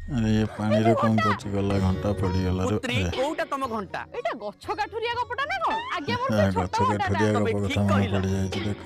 ଆରେ, ଇଏ ପାଣିରେ କ'ଣ କରୁଛି? ଗଲା, ଘଣ୍ଟା ପଡ଼ିଗଲା ରେ। ପୁତ୍ରୀ, କୋଉଟା ତମ ଘଣ୍ଟା? ଏଇଟା ଗଛ କାଠୁରିଆ ଗପଟା ନା କଣ ଆଜ୍ଞା? ମୋର ସେ ଗଛ ଛୋଟ ଘଣ୍ଟାଟା। କାଠୁରିଆ ତମେ ଗପ ଠିକ କଥା ମନେ କହିଲ। ପଡ଼ିଯାଇଛି। ଦେଖ,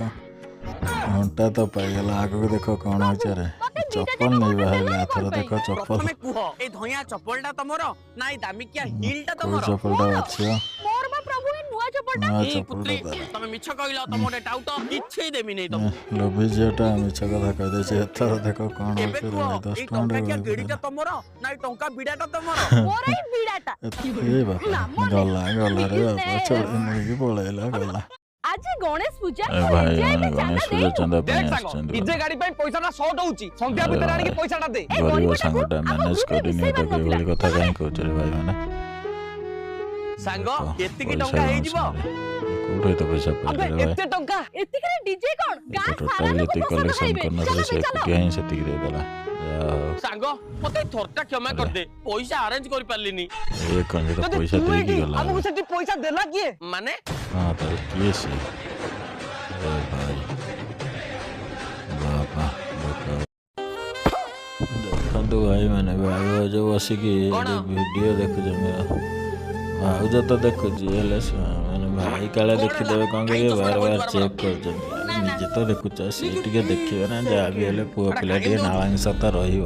ଘଣ୍ଟା ତ ପାଇଗଲା, ଆଗକୁ ଦେଖ କ'ଣ ହଉଛି। ଆରେ, ମତେ ଦିଟା ଚପଲ ଯାକ ନେଇ ଘଣ୍ଟା ବାହାରିଲା ଦେଲାନି ଏଥର। କଣ ଦେଖ ପାଇଁ? ଚପଲ। ପ୍ରଥମେ କୁହ, ଏଇ ଧଇଁଆ ଚପଲଟା ତମର ନା ଏଇ ଦାମିକିଆ ହିଲଟା କୋଉ ତମର? ଚପଲଟା ବାଛିବ? ମୋର ବା ପ୍ରଭୁ, ଏ ନୂଆ ଚପଲଟା। ନୂଆ ଏଇ ଚପଲଟା ପୁତ୍ରୀ, ତାର। ତମେ ମିଛ କହିଲ। ତମ ଗୋଟେ ଟାଉଟ, କିଛି ଦେମି ନେଇ ତମକୁ। ଲୋଭି ଝିଅଟା ମିଛ କଥା କହିଦେଇଛି। ଏଥର ଦେଖ କ'ଣ ଏବେ ହଉଛି ରେ କୁହ, ଭାଇ। 10 ଏଇ ଟଙ୍କା ଟଙ୍କାକିଆ ଗଳି ଗେଡିଟା ପଡ଼ିଲା। ତମର ନା ଏଇ ଟଙ୍କା ବିଡାଟା ତମର? ମୋର ଏଇ ବିଡାଟା। ଏ ବାପା, ନା, ମନେ। ଗଲା ଗଲା ରେ ବାପା, ଛଡେଇ ନେଇକି ପଳେଇଲା, ଗଲା। ଆଜି ଗଣେଶ ପୂଜା, ଏ ମୁଁ ଭାଇ ଏଯାଏଁ ମାନେ ବି ଚାନ୍ଦା ଗଣେଶ ପୂଜା ଦେଇନୁ। ଚାନ୍ଦା ପାଇଁ ଦେଖ ସାଙ୍ଗ, ଆସିଛନ୍ତି ଡିଜେ ବୋଧେ। ଗାଡି ପାଇଁ ପଇସାଟା ସର୍ଟ ହଉଛି। ସନ୍ଧ୍ୟା ଆରେ ଭିତରେ ଆଣିକି ଭାଇ, ପଇସାଟା ଦେ। ଏ ଗରିବ ଗରିବଟାକୁ ସାଙ୍ଗଟା ଆମ ମ୍ୟାନେଜ ଗ୍ରୁପରେ କରିନି, ମିଶେଇ ତାକୁ ପାରୁନଥିଲା। ଏଭଳି କଥା କାହିଁ କହୁଛ ରେ ଭାଇ ମାନେ? ସାଙ୍ଗ, ଦେଖ, ଏତିକି ପଇସା ଟଙ୍କା ହେଇଯିବ? ଗଣୁଛନ୍ତି। କୋଉଠୁ ଏତେ ପଇସା ଆବେ, ପାଇଲେ ରେ ଭାଇ? ଏତେ ଟଙ୍କା! ଏତିକିରେ ଡିଜେ କଣ, ଏ ଗାଁ ତ ସାରା ଟୋଟାଲ ଲୋକ ଯେତିକି ପ୍ରସାଦ କଲେକ୍ସନ ଖାଇବେ। କରିନଥିଲେ, ଚାଲ ସେ ବେ, ଚାଲ। ଏକୁଟିଆ ହିଁ ସେତିକି ଦେଇଦେଲା। ଯାହା ହଉ। ସାଙ୍ଗ, ମତେ ଏଇ ଥରଟା କ୍ଷମା ଆରେ। କରିଦେ, ପଇସା ଆରେଞ୍ଜ କରିପାରିଲିନି। ଏ କଣ, ସେ ତ ଯଦି ପଇସା ତୁ ଦେଇକି ଏଇଠି, ଗଲା ଆମକୁ ଏବେ। ସେଠି ପଇସା ଦେଲା କିଏ? ମାନେ? ହଁ, ତାହେଲେ କିଏ ସିଏ? ଏ ଭାଇ, ବାବା, ଦେଖ, ଦେଖନ୍ତୁ ଭାଇ ମାନେ, ଭାଇ ଭାଉଜ ବସିକି କଣ? ଏଠି ଭିଡ଼ିଓ ଦେଖୁଛନ୍ତି। ଭାଉଜ ତ ଦେଖୁଛି, ହେଲେ ମାନେ ଭାଇ କାଳେ କଣ ହେଲା? ଦେଖିଦେବେ, କ'ଣ କାଇଁ କରିବେ, ଚଷମାଟା ବାର ବାର ଖୋଲିଛୁ ଚେକ୍ ବାରମ୍ବାର? କରୁଛନ୍ତି। ଆରେ, ନିଜେ ତ ଦେଖୁଛ, ସିଏ ଟିକେ ଦେଖିବେ ନା। ଯାହା ବି ହେଲେ ପୁଅ ଏଟା ପିଲା କାଇଁ ଟିକେ ଦଉଛୁ? ନାଳାଂଶ ତ ରହିବ।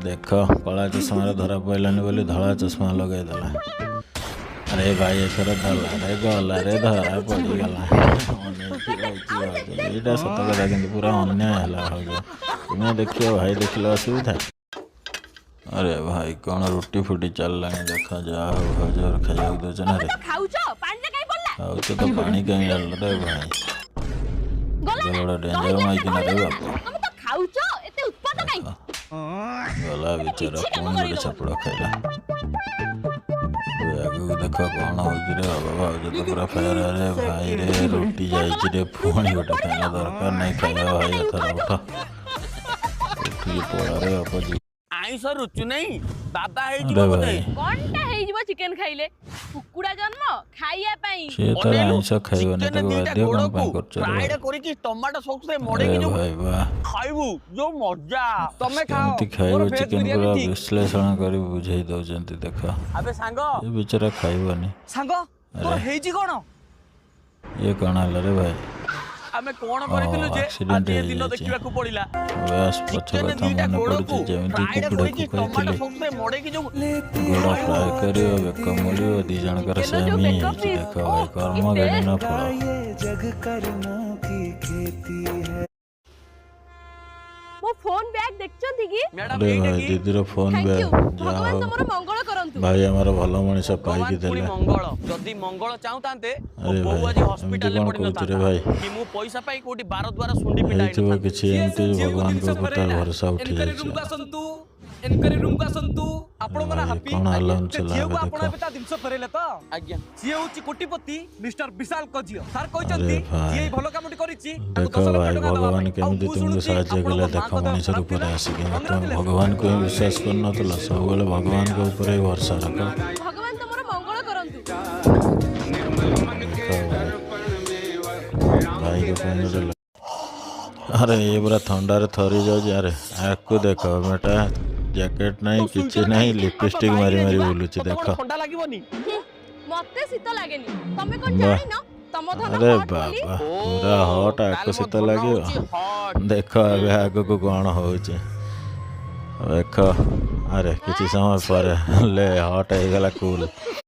ଦେଖ, କଳା ଚଷମାରେ ଧରା ପଡ଼ିଲାନି ବୋଲି ଧଳା ଚଷମା ଲଗେଇଦେଲା। ଆରେ ଭାଇ, ଏଥର ଧଲା ରେ, ଗଲା ରେ, ଧରା ପଡ଼ିଗଲା। ଅନେଇକି ରହିଛି ଭାଉଜ। ଏଇଟା ସତ କଥା, କିନ୍ତୁ ପୁରା ଅନ୍ୟାୟ ହେଲା ଭାଉଜ। ତୁମେ ଦେଖିବ, ଭାଇ ଦେଖିଲେ ଅସୁବିଧା। ଆରେ ଭାଇ, କ'ଣ ରୁଟି ଫୁଟି ଚାଲିଲାଣି ଦେଖ। ଯାହା ହଉ, ଭାଉଜ ଖାଇବାକୁ ଦଉଛ ନା ତମେ ରେ। ତ ଖାଉଛ, ପାଣିଟା କାଇଁ ପଡିଲା? ଖାଉଛ ତ, ପାଣି କାହିଁ ଢାଳିଲ ରେ ଭାଇ? ଗଲା ନା? ବଡ଼ ଦହି ଡେଞ୍ଜର ଗ୍ଲାସଟା ମାଇକିନା ରେ ଭରିଗଲା ନା? ବାପ। ତମେ ତ ଖାଉଛ, ଏତେ ଉତ୍ପାତ କାଇଁ? ଗଲା ବିଚାରା, କିଛି କାମ ପୁଣି ଗୋଟେ କରିଦବନି। ଚାପୁଡ଼ା ଖାଇଲା। ଏବେ ଆଗକୁ ଦେଖ କ'ଣ ହଉଛି ରେ ବାବା। ଭାଉଜ ତ ପୁରା ଫାୟାର। ଆରେ ଭାଇ ରେ, ରୁଟି ଯାଇଛି ରେ। ପୁଣି ଗୋଟେ ଖାଇବା ଦରକାର ନାହିଁ, ଖାଇବା ଭାଇ। ଏଥର ଉଠ, ଉଠିକି ପଳା ରେ ବାପ। ଆଇଁଷ ରୁଚୁ ନାହିଁ, ବାବା ହେଇଯିବ ଆରେ ବୋଧେ। ଭାଇ। କଣଟା ହେଇଯିବ ଚିକେନ ଖାଇଲେ? କୁକୁଡ଼ା ଜନ୍ମ ଖାଇବା ପାଇଁ। ସିଏ ତାର ଅନେଇଲୁ, ଆଇଁଷ ଖାଇବନି, ଚିକେନ ତାକୁ ଦିଟା ବାଧ୍ୟ କ'ଣ ଗୋଡକୁ ପାଇଁ କରୁଛ ରେ ଫ୍ରାଏଡ ଭାଇ? କରିକି ଟମାଟୋ ସସ୍ ରେ ଆରେ ମଡେଇକି ଯୋଉ ଭାଇ, ବା। ଖାଇବୁ, ଯୋଉ ମଜା! ତମେ ଖାଅ, କେମିତି ଖାଇବ ମୋର ଭେଜ ଚିକେନ ବିରିୟାନୀ ପୁରା ଠିକ। ବିଶ୍ଳେଷଣ କରି ବୁଝେଇ ଦଉଛନ୍ତି ଦେଖ। ଆବେ ସାଙ୍ଗ। ଏ ବିଚାରା ଖାଇବନି। ସାଙ୍ଗ, ତୋର ଆରେ। ହେଇଛି କଣ? ଇଏ କ'ଣ ହେଲା ରେ ଭାଇ? ଆମେ କଣ କରିଥିଲୁ ଯେ ଆକ୍ସିଡେଣ୍ଟ ଆଜି ଏ ଦିନ ହେଇଯାଇଛି। ଦେଖିବାକୁ ପଡିଲା? ବାସ୍, ପଛ ଚିକେନ କଥା ଦିଟା ମନେ ଗୋଡକୁ ପଡୁଛି, ଯେମିତି ଫ୍ରାଏଡ କୁକୁଡ଼ାକୁ କରିକି ଟମାଟୋ କହିଥିଲି ସସ୍ ରେ ମଡେଇକି ଯୋଉ ଗୋଡ଼ ଫ୍ରାଏ କରିବ, ବେକ ମୋଡ଼ିବ, ଦି ଜଣଙ୍କର ଚିକେନର ସେମ୍ ଯୋଉ ହିଁ ବେକ ହେଇଛି। ପିସ୍, ଦେଖ ଓଃ, ଭାଇ, କି କର୍ମ ଟେଷ୍ଟ। ଗଣିନ ଫଳ। जग कर्मों की खेती है। ମୋ ଫୋନ ବ୍ୟାଗ ଦେଖିଛନ୍ତି କି? ମ୍ୟାଡାମ, ଆରେ ଏଇଟା ଭାଇ, କି? ଦିଦିର ଫୋନ thank bag. You. ଯାହା ଭଗବାନ ହଉ ତମର ମଙ୍ଗଳ କରନ୍ତୁ। ଭାଇ ଆମର ଭଲ ମଣିଷ ପାଇକି ଭଗବାନ ପୁଣି ଦେଲେ। ମଙ୍ଗଳ, ଯଦି ମଙ୍ଗଳ ଚାହୁଁଥାନ୍ତେ, ମୋ ଆରେ ବୋଉ ଭାଇ, ଆଜି ଏମିତି ହସ୍ପିଟାଲରେ କ'ଣ କହୁଛୁ ରେ ପଡିନଥାନ୍ତା ଭାଇ? କି ମୁଁ ପଇସା ପାଇଁ କୋଉଠି ବାର ଦ୍ୱାର ଶୁଣ୍ଡି ପିଟା ହେଇଥିବ ହେଇନଥାନ୍ତି। କିଛି ସିଏ ଏମିତି, ସେ ଝିଅକୁ ଭଗବାନଙ୍କ ଜିନିଷ ଉପରେ ତାର ଫେରେଇଲା। ଭରସା ଉଠି ଏନକ୍ୱାରି ଯାଇଛି। ରୁମକୁ ଆସନ୍ତୁ, ଏନକ୍ୱାରି ରୁମକୁ ଆସନ୍ତୁ। ଆପଣ ମାନେ ଭାଇ, ହାପି? କ'ଣ ଆଲାଉନ୍ସ ସେ ହେଲା ଝିଅକୁ ଏବେ ଆପଣ ଦେଖ। ଏବେ ତା ଜିନିଷ ଫେରେଇଲେ ତ? ଆଜ୍ଞା। ସିଏ ହଉଛି କୋଟିପତି ମିଷ୍ଟର ବିଶାଲଙ୍କ ଝିଅ। ସାର୍ କହିଛନ୍ତି, ଆରେ ଭାଇ। ଯିଏ ଏଇ ଭଲ କାମଟି କରିଛି ତାକୁ ଦେଖ 10 ଲକ୍ଷ ଭାଇ, ଟଙ୍କା ଦେବା ଭଗବାନ ପାଇଁ। ଆଉ କେମିତି ମୁଁ ତୁମକୁ ଶୁଣୁଛି ସାହାଯ୍ୟ କଲେ ଆପଣଙ୍କ ଦେଖ। ମାଙ୍କ ଦେହ ମଣିଷ ଖରାପ ରୂପରେ ଥିଲା, ଆସିକି। ମନେ ତୁମେ ରଖିଲେ? ଭଗବାନଙ୍କୁ ହିଁ ବିଶ୍ୱାସ କରୁନଥିଲ। ସବୁବେଳେ ଭଗବାନଙ୍କ ଉପରେ ହିଁ ଭରସା ରଖ। ଭଗବାନ ତମର ମଙ୍ଗଳ କରନ୍ତୁ। ଦେଖ ଭାଇ, ଭାଇଙ୍କ ପାଇଁ ଗୋଟେ ଆରେ, ଇଏ ପୁରା ଥଣ୍ଡାରେ ଥରି ଯାଉଛି। ଆରେ, ଆକୁ ଦେଖ, ବେଟା ଜ୍ୟାକେଟ ନାହିଁ, କିଛି ନାହିଁ, ଲିପଷ୍ଟିକ୍ ମାରି ମାରି ବୁଲୁଛି ତତେ ଦେଖ। କଣ ଥଣ୍ଡା ଲାଗିବନି? ମତେ ଶୀତ ଲାଗେନି। ତମେ କଣ ବାଃ। ଜାଣିନ ତମ ଧନ ଆରେ ହଟ୍ ବୋଲି? ବାବା, ପୁରା ହଟ୍, ଆକୁ ତାହେଲେ ମୋ ଶୀତ ଧନ ଲାଗିବ? ହଉଛି ହଟ୍। ଦେଖ ଏବେ ଆଗକୁ କ'ଣ ହଉଛି ଦେଖ। ଆରେ, କିଛି ସମୟ ପରେ ଲେ, ହଟ୍ ହେଇଗଲା, କୁଲ୍।